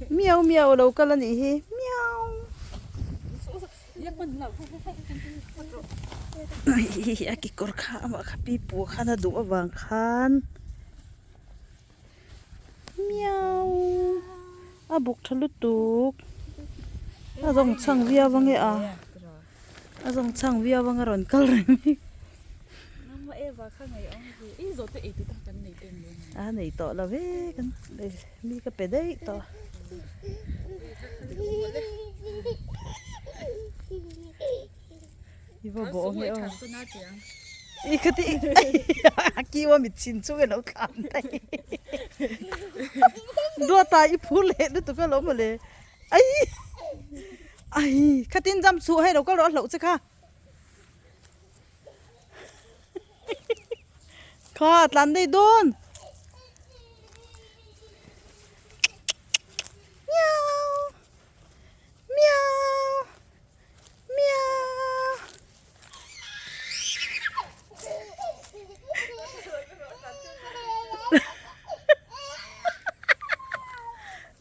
Miau miau a lo kal a nih hi miau. A kekawr kha amah kha pipu khan a duh avang khan miau a bawk tha lutuk a zawng chhang viau ange a. A zawng chhang viau anga rawn kal reng hi. A nei tawh lo ve kan mi ka pe daih tawh. I va bawh ange aw. I ka ti a kiu a mit chhin chung ilo thlan daih. Duata i phur leh lutuk alawm mawle. Ai ai khatin jam chhuh hei lo kal rawh a hloh che kha kha tlan daih dawn miau miau miau.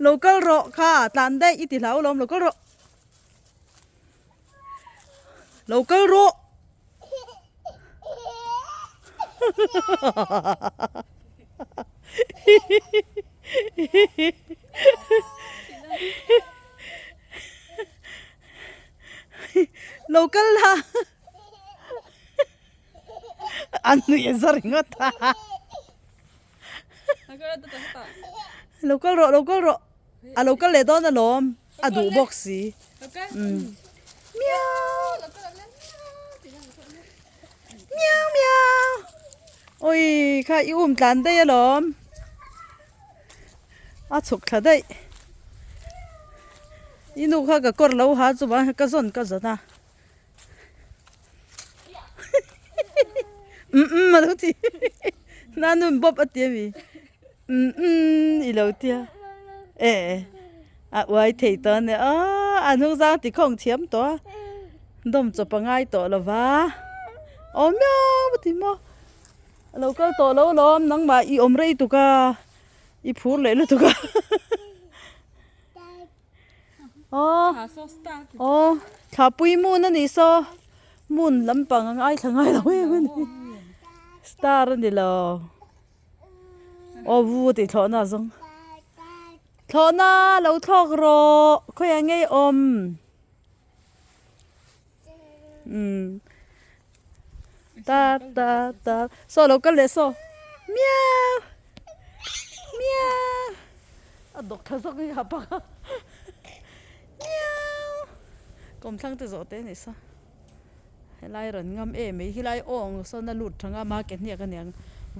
Lo kal rawh kha tlan daih i ti hlau lawm lo kal rawh lo kal rawh Lo kal la an nuih a za ringawt a lo kal rawh lo kal rawh a lo kal leh dawn alawm a duh bawk si miau miau miau awi kha i um tlan daih alawm. A chhuk thla daih. I nu kha ka kawr lo ha chu vang hian ka zawn ka zawn a. Um um a lo ti. Na nun bawp a ti a mi. Um um i lo tia. E a uai thei tawh a nia aw a hnung zang ti khawng thiam tawh a. Dawm chawp a ngai tawh lo va. Aw miau a ti maw. A lo kal tawh lo lawm nangmah i awm rei tuk a i phur leh lutuk a aw aw thlapui moon a nih saw moon lampang a ngaithla ngai lo em a ni star a ni lo aw vu tih thlawhna a zawng thlawhna lo thlawk rawh khawiah nge i awm. Umm ta ta ta saw lo kal leh saw miau miau a dawk thla zawk nge ha pak a miau kawmthlang te zawh te a nih saw helai rawn ngam em mai helai awng sawn a lut thang a ama ke hniak aniang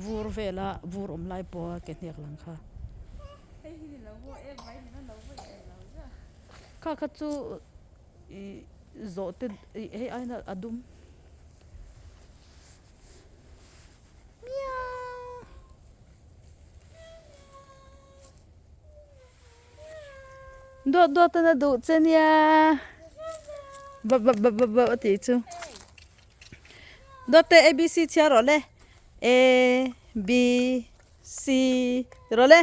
vur vela vur awm lai pawha ke hniak lang kha kha kha chu. Ih zawh te ih hei aina a dum miau duat duat in a duh che nia bap bap bap bap bap a tih chu dawt te a b c chhiar rawh le a b c ti rawh le.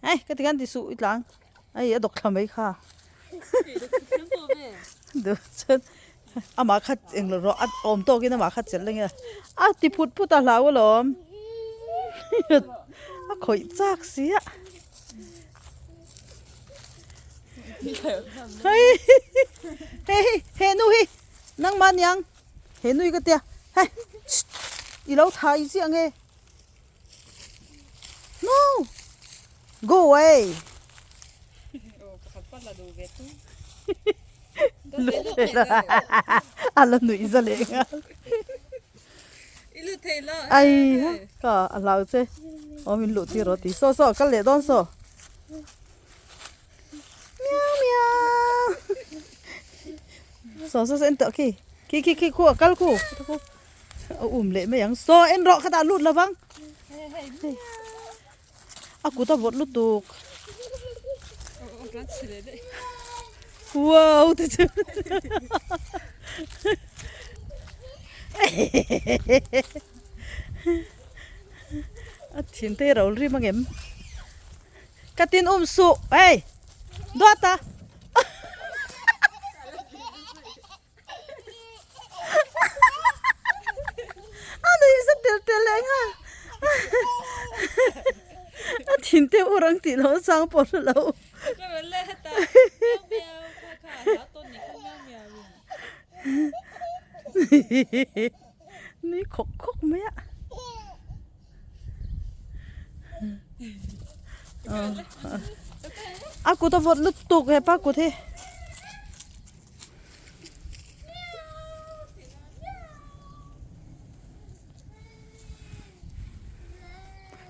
Hei ka ti khan ti suh i tlang hei a dawk thla mai kha duh chuan amah kha englo rawh a awm tawkin amah kha chelh ange a ti phut phut a hlau alawm a khawih chak si a hei hei he nu hi nangmah aniang he nu hi ka tia hei i lo thai chiah ange. No! Go away! A la nuih za leh nghal. Ai ka a hlau che. Aw min luh tir rawh ti. Saw saw kal leh dawn saw. Miau miau. Saw saw saw en tawh khi. Khi khi khi khu a kal khu. A um leh mai ang. Saw en rawh khatah lut lo vang. A kut a vawt lutuk. Wow ti chu. A thin te ro rim angem. Ka tin um suh hei duat a. A nui za tel tel leh nghal. A thin te ur ang tih lo chang pawh hre lo. Nui khawk khawk mai a. A kut a vawt lutuk hepa kut hi.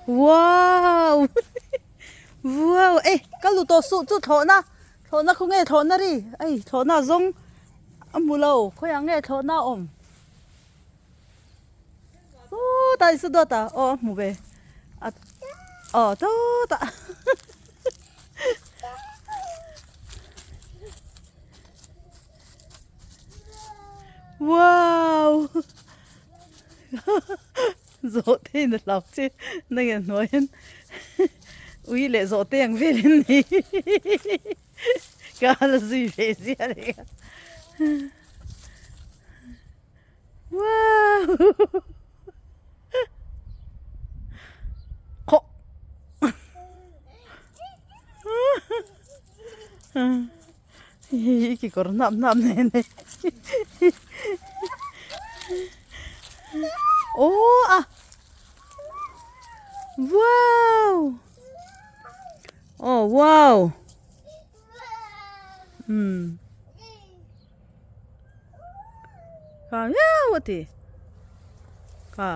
Wow wow ê ka lu tawh suh chu thlawhna thlawhna khaw nge thlawhna ri ei thlawhna zawng a hmu lo khawiah nge thlawhna a awm sawtah i su dawt a aw a hmu ve a aw sawtah Wow! Zawh te in a hlau che nang in hnuai hian ui leh zawh te ang vel in ni ka la zui ve zia reng a Wow! Khawh! Hi kekawr hnap hnap nen e Aw a Wow Oh wow Um Kha miau a ti Kha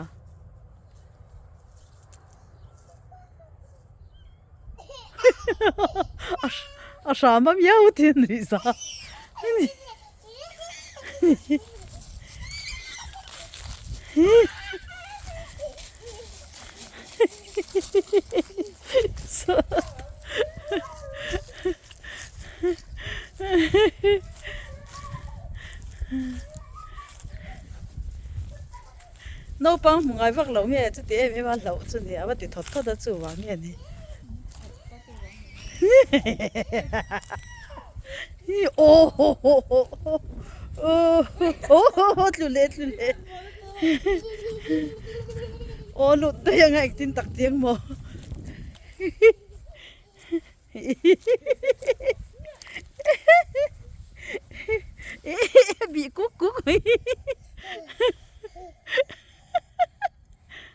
A hram a miau ti a nuih za. Naupang hmu ngai vak loh nge chuti em em a hlauh chu ni a va ti thawt thawt a chu vang nge ni aw haw haw haw aw tlu leh tlu leh aw lut daih anga engtin tak chiang maw Bị cúc cúc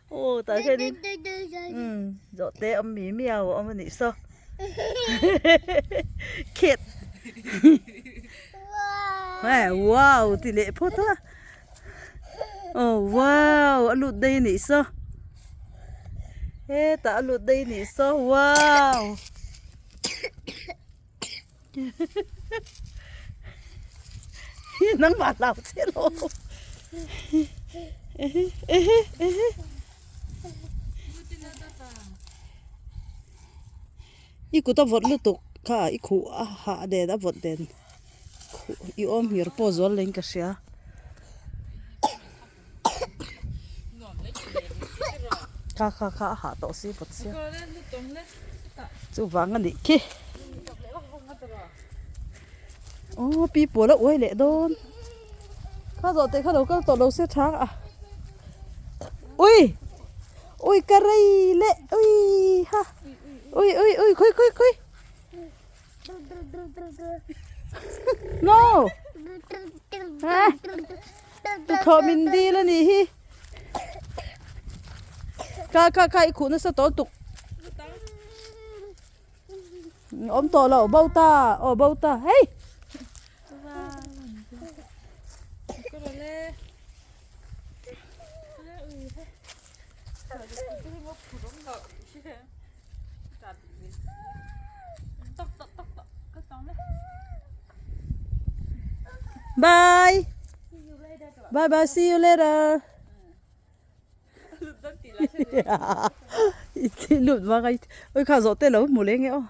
Ô tại sao đi Ừ Dọ tê âm mí mèo âm anh sao Khét Wow Tỷ lệ phốt á Oh wow Lụt đây nị sao Hetah a lut daih anih saw wow nangmah hlau che lo i kut a vawt lutuk kha i khuh a hah nen a vawt nen khuh i awm hir pawh zual leh in ka hria. Kha kha kha a hah tawh si vawt sia chuvang a nih khi aw pi pawl a uai leh dawn kha zawh teh kha lo kal tawh lo se tha a ui ui ka rei leh ui ha ui ui ui khawi khawi khawi No Tuthawh min dil a nih hi Ka ka ka i khuh nasa tawh tuk Awm tawh lo bo ta aw bo ta hei Bye. Bye bye see you later. Lut ma ngai. Oi kha zo te lo mu le nge o.